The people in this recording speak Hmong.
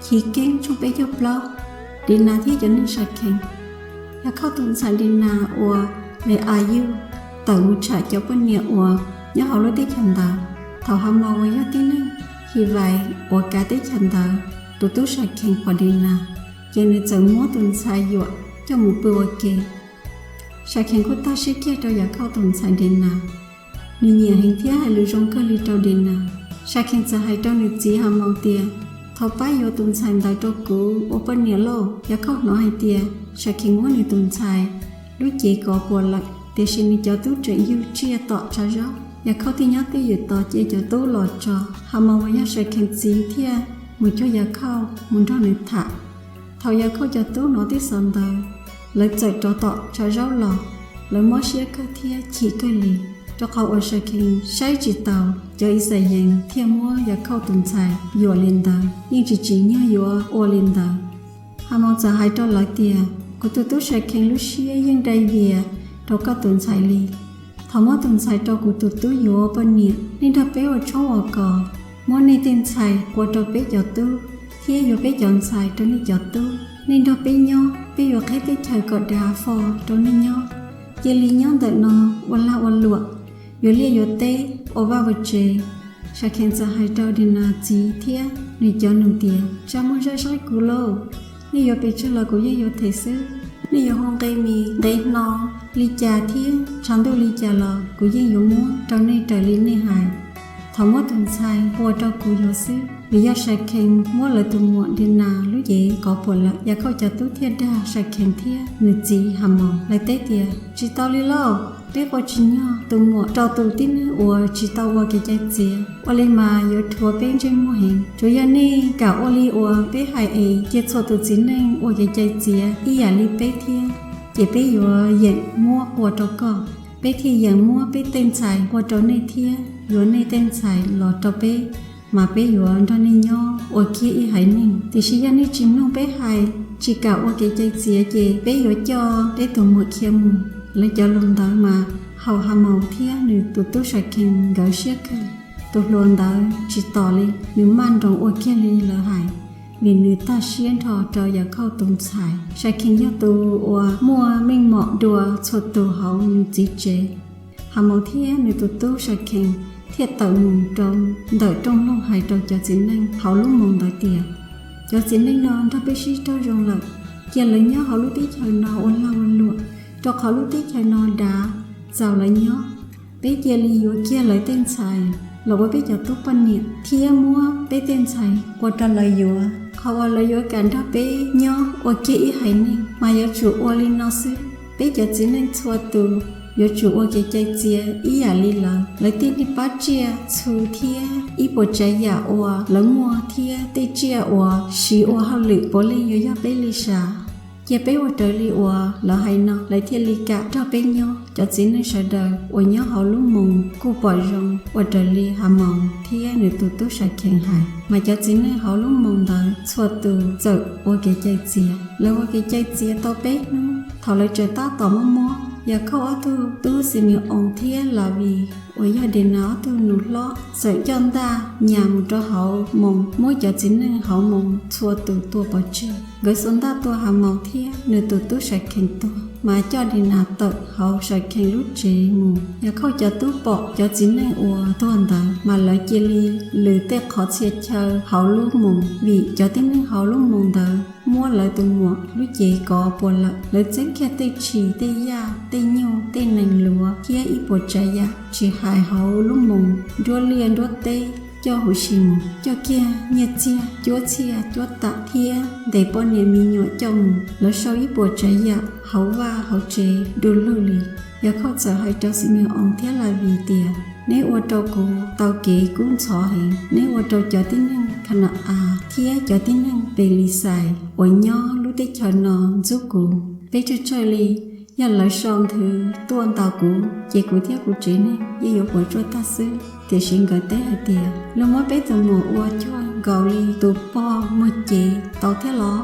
Chiv Keeb tshooj peb caug plaub. Dinas thiab cov neeg Sa Khees. Yakhauj tus ntxhais Dinas uas Lis As Yuj tawm mus tsham cov poj niam uas nyob hauv lub teb chaws ntawd. Thaum Hamaus uas yog tib neeg His Vais uas kav teb chaws ntawd tus tub Sa Khees pom Dinas, ces nws txawm muab tus ntxhais yuam coj mus pw ua ke. Sa Khees kuj tag siab kiag rau Yakhauj tus ntxhais Dinas. Nws nyiam heev thiab hais lus zoo kawg li rau Dinas. Sa Khees txawm hais rau nws txiv Hamaus tias, Thov pab yuav tus ntxhais ntawd rau kuv ua poj niam lauj. Yakhauj hnov hais tias Sa Khees muab nws tus ntxhais lub cev kov puas lawm, tiam sis nws cov tub tseem yug tsiaj tom tshav zaub. Yakhauj thiaj nyob twj ywm tos cia cov tub los tso. Hamaus uas yog Sa Khees txiv thiaj mus cuag Yakhauj mus nrog nws tham. Thaum Yakhauj cov tub hnov tej xov ntawd, lawv txawm rov tom tshav zaub los. Lawv mob siab kawg thiab chim kawg li, rau qhov uas Sa Khees saib tsis taus cov Ixayees thiaj muab Yakhauj tus ntxhais yuam li ntawd, yeej tsis tsim nyog yuav ua li ntawd. Hamaus txawm hais rau lawv tias, Kuv tus tub Sa Khees lub siab yeej dai vias rau koj tus ntxhais li. Thov muab tus ntxhais rau kuv tus tub yuav ua poj niam. Nej nrog peb ua tshoob ua kos, muab nej tej ntxhais ua rau peb cov tub, thiab yuav peb cov ntxhais rau nej cov tub. Nej nrog peb nyob, peb yuav qhib teb chaws kom dav fo rau nej nyob. Cia li nyob ntawm no ua lag ua luam, yuav liaj yuav teb, ua vaj ua tsev. Sa Khees txawm hais rau Dinas txiv thiab nws cov nus tias, Tsa muag zaj saib kuv lauj. Nej yuav pes tsawg los kuv yeej yuav them xwb. Nej yuav hu nqe mis nqe hno li cas thiab tshav ntuj li cas los kuv yeej yuav muab rau nej raws li nej hais. Thov muab tus ntxhais ua rau kuv yuav xwb. Vim yog Sa Khees muab lawv tus muam Dinas lub cev kov puas lawm, Yakhauj cov tub thiaj dag Sa Khees thiab nws txiv Hamaus. Lawv teb tias, Tsis tau li lauj. Peb ua tsis nyog tus muam rau tus tib neeg uas tsis tau ua kev cai txiav. Ua li mas yuav rhuav peb ntsej muag heev. Tsuas yog nej kam ua li uas peb hais es cia txhua tus txiv neej ua kev cai txiav ib yam li peb thiab, ces peb yuav yeem muab ua rau koj. Peb thiaj yeem muab peb tej ntxhais ua rau nej thiab yuav nej tej ntxhais los rau peb, mas peb yuav nrog nej nyob ua kiag ib haiv neeg. Tiam sis yog nej tsis mloog peb hais, tsis kam ua kev cai txiav, ces peb yuav coj peb tus muam khiav mus. Lawv cov lus ntawd mas haum Hamaus thiab nws tus tub Sa Khees nkawd siab kawg. Tus hluas ntawd tsis tos li, nws maj nroos ua kiag li lawv hais, vim nws tag siab nrho rau Yakhauj tus ntxhais. Sa Khees yog tus uas muaj meej mom dua txhua tus hauv nws txiv tsev. Hamaus thiab nws tus tub Sa Khees thiaj tawm mus rau ntawm rooj loog hais rau cov txiv neej hauv lub moos ntawd tias, Cov txiv neej no nrog peb sib raug zoo lawm, cia lawv nyob hauv lub teb chaws no ua lag ua luam, rau qhov lub teb chaws no dav txaus lawv nyob. Peb cia li yuav kiag lawv tej ntxhais los ua peb cov tub poj niam, thiab muab peb tej ntxhais ua rau lawv yuav. Qhov uas lawv yuav kam nrog peb nyob ua kiag ib haiv neeg mas yuav tsum ua li no xwb. Peb cov txiv neej txhua tus yuav tsum ua kev cai txiav ib yam li lawv. Lawv tej niag pab tsiaj txhu thiab ib puas tsav yam uas lawv muaj thiab tej tsiaj uas siv ua hauj lwm puav leej yuav yog peb li sav. Cia peb ua raws li uas lawv hais no, lawv thiaj li kam nrog peb nyob. Cov txiv neej sawv daws uas nyob hauv lub moos kuj pom zoo ua raws li Hamaus thiab nws tus tub Sa Khees hais. Mas cov txiv neej hauv lub moos ntawd txhua tus txawm ua kev cai txiav. Lawv ua kev cai txiav tau peb hnub, thaum lawv tseem tab tom mob mob, Yakhauj ob tug tub Xime-oos thiab Lavis uas yog Dinas ob tug nus hlob txawm coj ntaj nyas mus rau hauv moos, muab cov txiv neej hauv moos txhua tus tua pov tseg. Nkawd xuas ntaj tua Hamaus thiab nws tus tub Sa Khees tuag, mas coj Dinas tawm hauv Sa Khees lub tsev mus. Yakhauj cov tub pom cov txiv neej uas tuag ntawd, mas lawv cia li lwm tej qhov txhia chaw hauv lub moos, vim cov tib neeg hauv lub moos ntawd muab lawv tus muam lub cev kov puas lawm. Lawv txeeb kiag tej tshis, tej yaj, tej nyuj, tej nees luav thiab ib puas tsav yam tsis hais hauv lub moos, nruab liaj nruab teb coj huv si mus, coj kiag nyiaj txiag cuab txhiaj cuab tam thiab ntes poj niam me nyuam coj mus. Lawv sau ib puas tsav yam hauv vaj hauv tsev du lug li. Yakhauj txawm hais rau Xime-oos thiab Lavis tias, Neb ua rau kuv tau kev kub ntxhov heev. Neb ua rau cov tib neeg Khana-as thiab cov tib neeg Pelixais uas nyob lub teb chaws no ntxub kuv. Peb tsawg tsawg li, yog lawv sau nthwv tuaj ntaus kuv, ces kuv thiab kuv tsev neeg yeej yuav puas tsuaj tag xwb. Tiam sis nkawd teb hais tias, Luag muab peb tus muam ua cuag nkaus li tus pog muag cev tau thiab los?